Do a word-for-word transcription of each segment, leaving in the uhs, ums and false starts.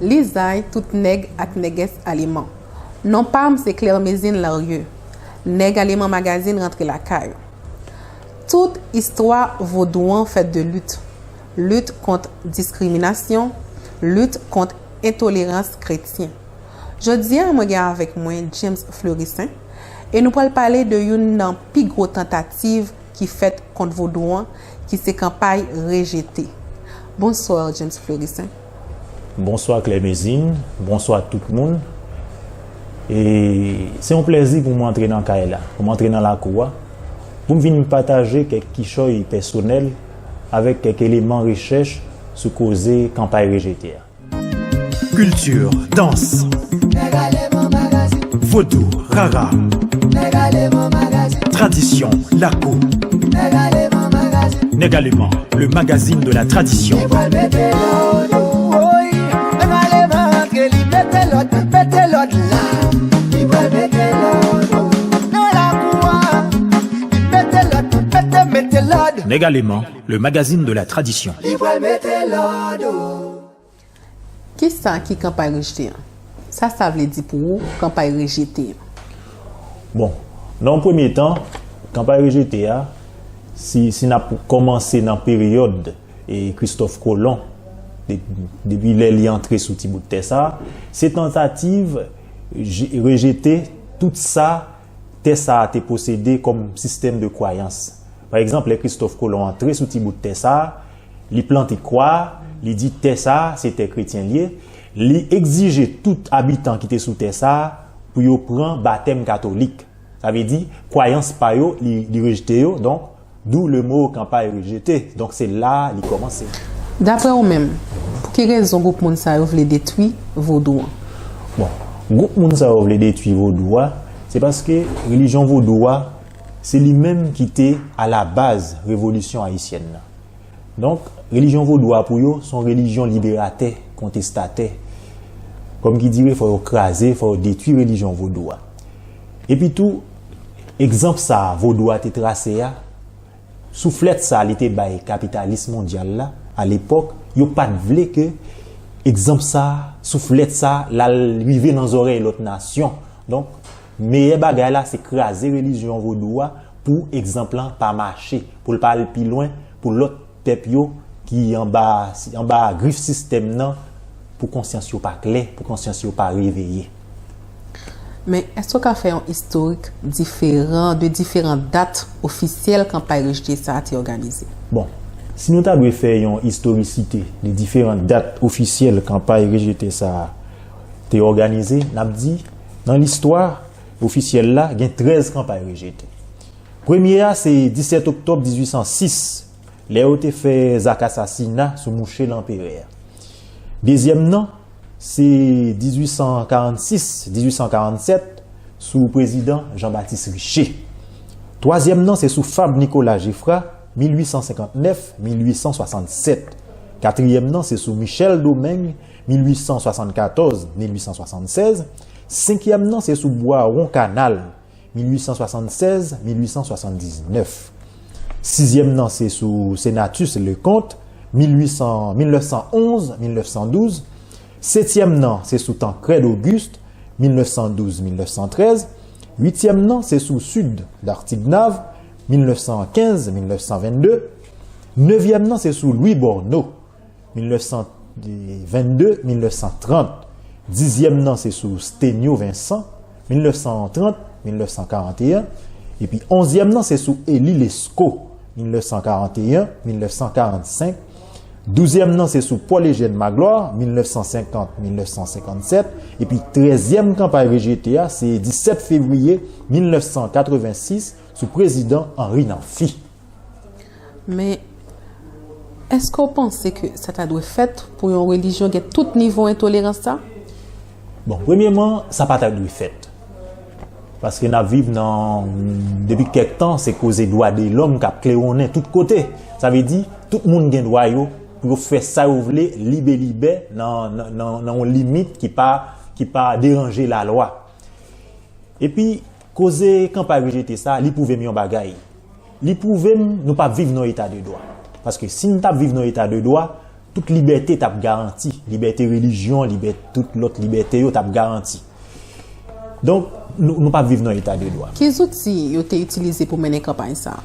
Lizay tout nèg ak nègès aleman. Non pa m se Clermezine Larieux. Nèg Aleman Magazine rantre lakay ou. Tout istwa vodou an fèt de lit. Lit kont diskriminasyon, lit kont entolerans kretyen. Jodi a, mwen gen avèk mwen James Fleurissin, e nou pral pale de youn nan pi gwo tantativ ki fèt kont vodou an, ki se kanpay Rejete. Bonswa, James Fleurissin. Bonswa, Clermezine. Bonswa, tout moun. E se yon plèzi pou mwen antre nan kay la, pou mwen antre nan lakou a, pou m vin pataje kèk kichòy pèsonèl avèk kèk eleman rechèch sou koze kanpay Rejete a. Kilti, dans, vodou, rara, tradisyon, lakou. Nèg Aleman, le magazine de la tradition. Nèg Aleman, le magazine de la tradition. Kisa ki kanpay Rejete an? Sa sa vle di pou ou, kanpay Rejete an? Bon, nan yon premye tan, kanpay Rejete a, si, si n ap kòmanse nan peryòd e Kristòf Kolon, de- depi lè li antre sou ti bout tè sa a, se tantativ je- rejete tout sa tè sa a te posede kòm sistèm de kwayans. Pa egzanp, lè Kristòf Kolon antre sou ti bout tè sa a, li plante kwa a, li di tè sa a se tè kretyen l ye, li egzije tout abitan ki te sou tè sa a pou yo pran batèm katolik. Sa vle di, kwayans pa yo, li, li rejte yo, donk, d'où le mot kanpay Rejete. Donk, se la a li kòmanse. Daprè ou menm, pou ki rezon gwoup moun sa yo vle detwi vodou an? Bon, gwoup moun sa yo vle detwi vodou a, se paske relijyon vodou a, se li menm ki te alabaz revolisyon ayisyèn nan. Donk, relijyon vodou a pou yo, se yon relijyon liberatè, kontestatè. Kòm ki dire, fò yo kraze, fò yo detwi relijyon vodou a. Epi tou, egzanp sa a vodou a te trase a, souflèt sa a li te bay kapitalis mondyal la, alepòk, yo pa t vle ke egzanp sa a, souflèt sa a, l al rive nan zòrèy lòt nasyon. Donk, meyè bagay la, se kraze relijyon vodou a pou egzanp lan pa mache, pou l pa al pi lwen, pou lòt pèp yo ki anba, anba grif sistèm nan, pou konsyans yo pa klè, pou konsyans yo pa reveye. Men, èske w ka fè yon istorik diferan de diferan dat ofisyèl kanpay Rejete sa a te òganize? Bon, si nou ta dwe fè yon istorisite de diferan dat ofisyèl kanpay Rejete sa a te òganize, n ap di, nan listwa ofisyèl la, gen trèz kanpay Rejete. Premye a, se disèt oktòb dizuit san sis, lè yo te fè zak asasina sou mouche lanperè a. Dezyèm nan, se dizuit san karannsis, dizuit san karannsèt, sou prezidan Jean-Baptiste Richer. Twazyèm nan, se sou Fab Nicolas Geffrard, mil uit san senkantnèf, mil uit san swasannsèt. Katriyèm nan, se sou Michel Domingue, mil uit san swasannkatòz, mil uit san swasannsèz. Senkyèm nan, se sou Bwawon Kanal, mil uit san swasannsèz, mil uit san swasanndiznèf. Sizyèm nan, se sou Senatus Leconte, mil uit san, mil nèf san onz, mil nèf san douz. Setyèm nan, se sou Tancrède Auguste, mil nèf san douz, mil nèf san trèz. Uityèm nan, se sou Sud d'Artignave, mil nèf san kenz, mil nèf san vennde. Nevyèm nan, se sou Louis Borneau, mil nèf san vennde, mil nèf san trant. Dizyèm nan, se sou Sténio Vincent, mil nèf san trant, mil nèf san karanteyen. Epi onzyèm nan, se sou Élie Lescot, mil nèf san karanteyen, mil nèf san karannsenk. Douzyèm nan, se sou Paul Eugène Magloire, mil nèf san senkant, mil nèf san senkannsèt. Epi trèzyèm kanpay Rejete a, se disèt fevriye mil nèf san katrevensis, sou prezidan Henri Namphy. Men, èske w panse ke sa ta dwe fèt pou yon relijyon gen tout nivo entolerans sa? Bon, premyèman, sa pa ta dwe fèt. Paske n ap viv nan, depi kèk tan, se koze dwa de lòm k ap klewonnen tout kote. Sa vle di, tout moun gen dwa yo pou yo fè sa yo vle, libelibè, nan, nan, nan, nan yon limit ki pa, ki pa deranje lalwa. Epi, koze kanpay Rejete sa, li pwouve m yon bagay. Li pwouve m nou p ap viv nan eta de dwa. Paske si n t ap viv nan eta de dwa, tout libète t ap garanti, libète relijyon, libète, tout lòt libète yo t ap garanti. Donk, nou, nou p ap viv nan eta de dwa. Ki zouti yo te itilize pou mennen kanpay sa a?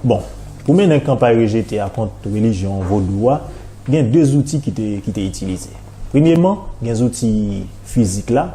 Bon, pou mennen kanpay rejete a kont relijyon vodou a, gen de zouti ki te, ki te itilize. Premyeman, gen zouti fizik la.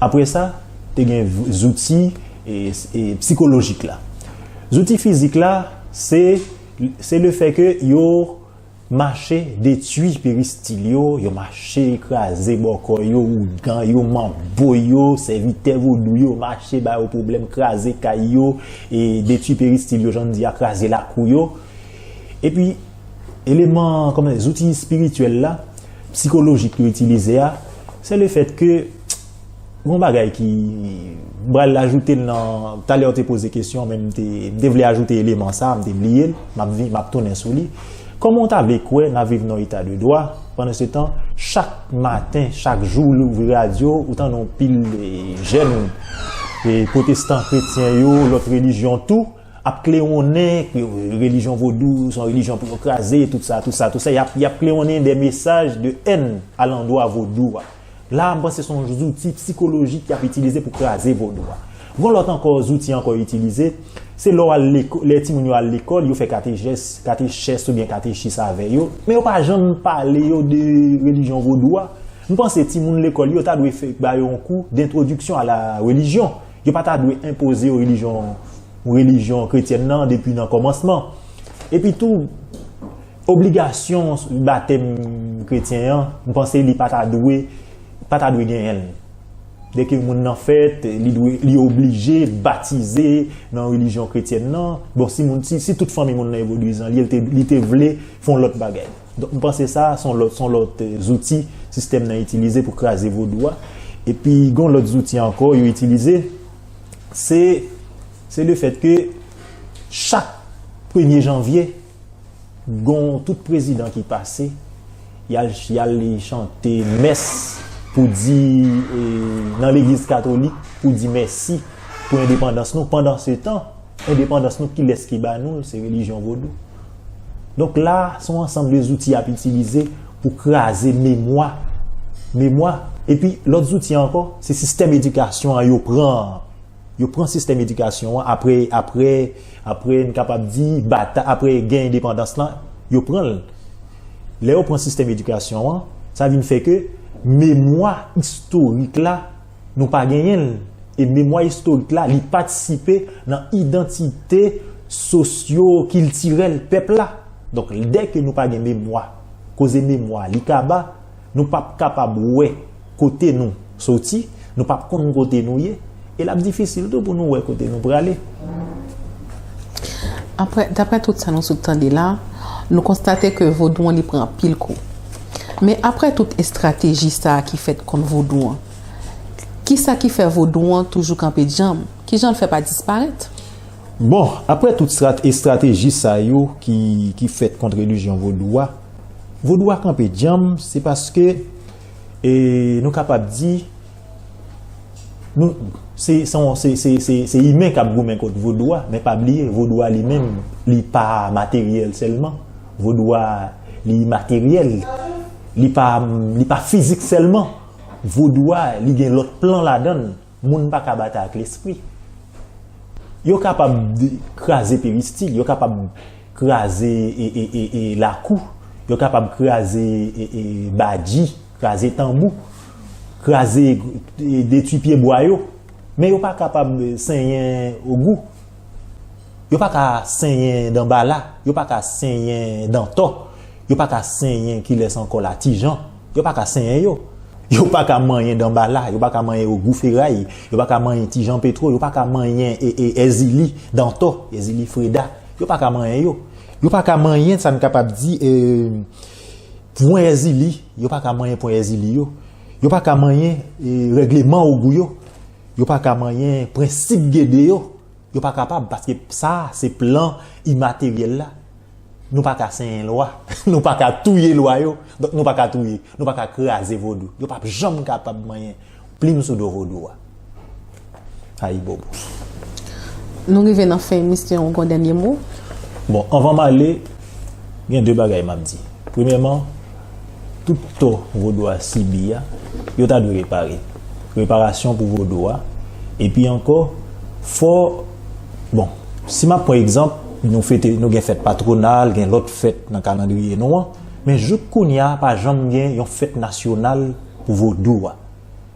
Apre sa, te gen v- zouti e, e, sikolojik la. Zouti fizik la, se, se le fè ke yo mache detwi peristil yo, yo mache kraze bòkò yo, ougan yo, manbo yo, sèvitè vodou yo, mache ba yo pwoblèm, kraze kay yo, e detwi peristil yo, jan n di a, kraze lakou yo. Epi, eleman, kòman, zouti espirityèl la, sikolojik yo itilize a, se le fèt ke Gon bagay ki m pral ajoute l nan, talè w te poze kesyon, men m te, m te vle ajoute eleman sa, m te bliye l, m ap vin, m ap tounen sou li. Kòman w ta vle kwè n ap viv nan eta de dwa, pandan se tan, chak maten, chak jou, ou louvri radyo, ou tande yon pil e, jèn e, pwotestan, kretyen yo, lòt relijyon tou, ap klewonnen ke relijyon vodou se yon relijyon pou yo kraze, tout sa, tout sa, tout sa. Y ap, y ap klewonnen de mesaj de èn alandwa vodou a. La, m panse se yon zouti sikolojik y ap itilize pou kraze vodou a. Gon lòt ankò, zouti ankò yo itilize, se lè w al leko- lè timoun yo al lekòl, yo fè katechès, katechès oubyen katechis avè yo, men yo pa janm pale yo de relijyon vodou a. M panse timoun lekòl yo ta dwe fè ba yo yon kou d'entwodiksyon a la relijyon. Yo pa ta dwe enpoze yo relijyon, relijyon kretyèn nan depi nan kòmansman. Epi tou, obligasyon batèm kretyen an, m panse li pa ta dwe, pa ta dwe genyen l. Dèke moun nan fèt, li dwe, li oblije batize nan relijyon kretyèn nan. Bon, si moun, si, si tout fanmi moun nan e vodouyizan, li, li te, li te vle fè yon lòt bagay. Donk, m panse sa, se yon lòt, se yon lòt e, zouti sistèm nan itilize pou kraze vodou a. Epi, gon lòt zouti ankò yo itilize, se, se le fèt ke chak premye janvye, gon tout prezidan ki pase, y al, y al chante mès pou di, e, nan legliz katolik, pou di mèsi pou endepandans nou. Pandan se tan, endepandans nou, kilès ki ba nou l? Se relijyon vodou. Donk la, se yon ansanm de zouti y ap itilize pou kraze memwa. Memwa. Epi, lòt zouti ankò, se sistèm edikasyon an yo pran. Yo pran sistèm edikasyon an apre, apre, apre, n kapab di, bata, apre gen endepandans lan, yo pran l. Lè yo pran sistèm edikasyon an, sa vin fè ke memwa istorik la, nou pa genyen l. E memwa istorik la, li patisipe nan idantite sosyo-kiltirèl pèp la. Donk, dèke nou pa gen memwa, koze memwa, li kaba, nou p ap kapab wè kote nou soti, nou p ap konn kote nou ye, e l ap difisil tou pou nou wè kote nou prale. Apre, daprè tout sa nou sot tande la, nou konstate ke vodou an li pran anpil kou. Men apre tout estrateji sa a ki fèt kont vodou an, kisa ki fè vodou an toujou kanpe djanm? Kijan l fè pa disparèt? Bon, apre tout strat- estrateji sa yo ki, ki fèt kont relijyon vodou a, vodou a kanpe djanm, se paske, e, nou kapab di, nou, se, se, se, se, se, se imen k ap goumen kont vodou a, men pa bliye, vodou a li menm, li pa materyèl sèlman. Vodou a, li imateryèl. Li pa, li pa fizik sèlman. Vodou a, li gen lòt plan ladan l. Moun pa ka batay ak lespri. Yo kapab de- kraze peristil, yo kapab kraze e, e, e, e lakou, yo kapab kraze e, e badji, kraze tanbou, kraze e, detwi pyebwa yo. Men yo pa kapab senyen ogou. Yo pa ka senyen danbala, yo pa ka senyen dantò, yo pa ka senyen kilès ankò la, tijan. Yo pa ka senyen yo. Yo pa ka manyen danbala, yo pa ka manyen ogou feray, yo pa ka manyen tijan petwo, yo pa ka manyen e, e, èzili dantò, èzili freda. Yo pa ka manyen yo. Yo pa ka manyen, sa n kapab di, e, pwen èzili, yo pa ka manyen pwen èzili yo. Yo pa ka manyen e, règleman ogou yo. Yo pa ka manyen prensip gede yo. Yo pa kapab, paske sa, se plan imateryèl la. Nou pa ka senyen lwa. Nou pa ka touye lwa yo. Donk, nou pa ka touye. Nou pa ka kraze vodou. Yo p ap janm kapab manyen plim sou do vodou a. Ayibobo. Nou rive nan fen emisyon, ou gon dènye mo? Bon, anvan m ale, gen de bagay m ap di. Premyèman, tout tò vodou a sibi a, yo ta dwe repare. Reparasyon pou vodou a. Epi ankò, fò, bon, si m ap pran egzanp, nou fete, nou gen fèt patwonal, gen lòt fèt nan kalandriye nou an, men jouk kounye a, pa janm gen yon fèt nasyonal pou vodou a.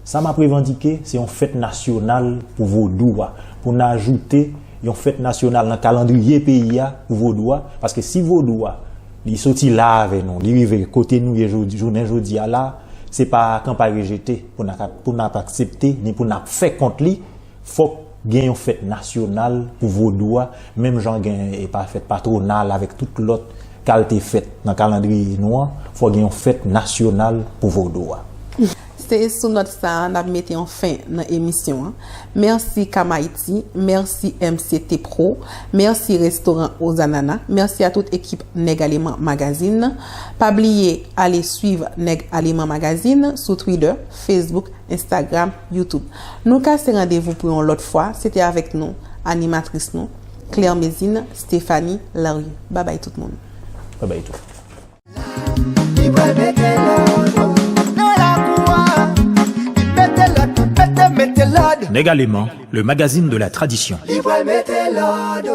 Sa m ap revandike, se yon fèt nasyonal pou vodou a. Pou n ajoute yon fèt nasyonal nan kalandriye peyi a pou vodou a. Paske si vodou a, li soti la avè nou, li rive kote nou ye jodi, jounen jodi a la, se pa kanpay rejete pou n ap, pou n ap aksepte, ni pou n ap fè kont li. Fòk gen yon fèt nasyonal pou vodou a, menm jan gen e pa fèt patwonal avèk tout lòt kalte fèt nan kalandriye nou an, fò gen yon fèt nasyonal pou vodou a. Se sou nòt sa a n ap mete yon fen nan emisyon an. Mèsi Kamayiti, mèsi M C T Pro, mèsi Restoran Ozanana, mèsi a tout ekip Nèg Aleman Magazine. Pa bliye ale swiv Nèg Aleman Magazine sou Twitter, Facebook, Instagram, YouTube. Nou kase randevou pou yon lòt fwa. Se te avèk nou, animatris nou, Claire Mézine, Stéphanie Larue. Babay tout moun. Babay tout. Li pral mete lòd nan lakou a. Li mete lòd, mete, mete lòd. Nèg Aleman, le magazine de la tradition. Li pral mete lòd.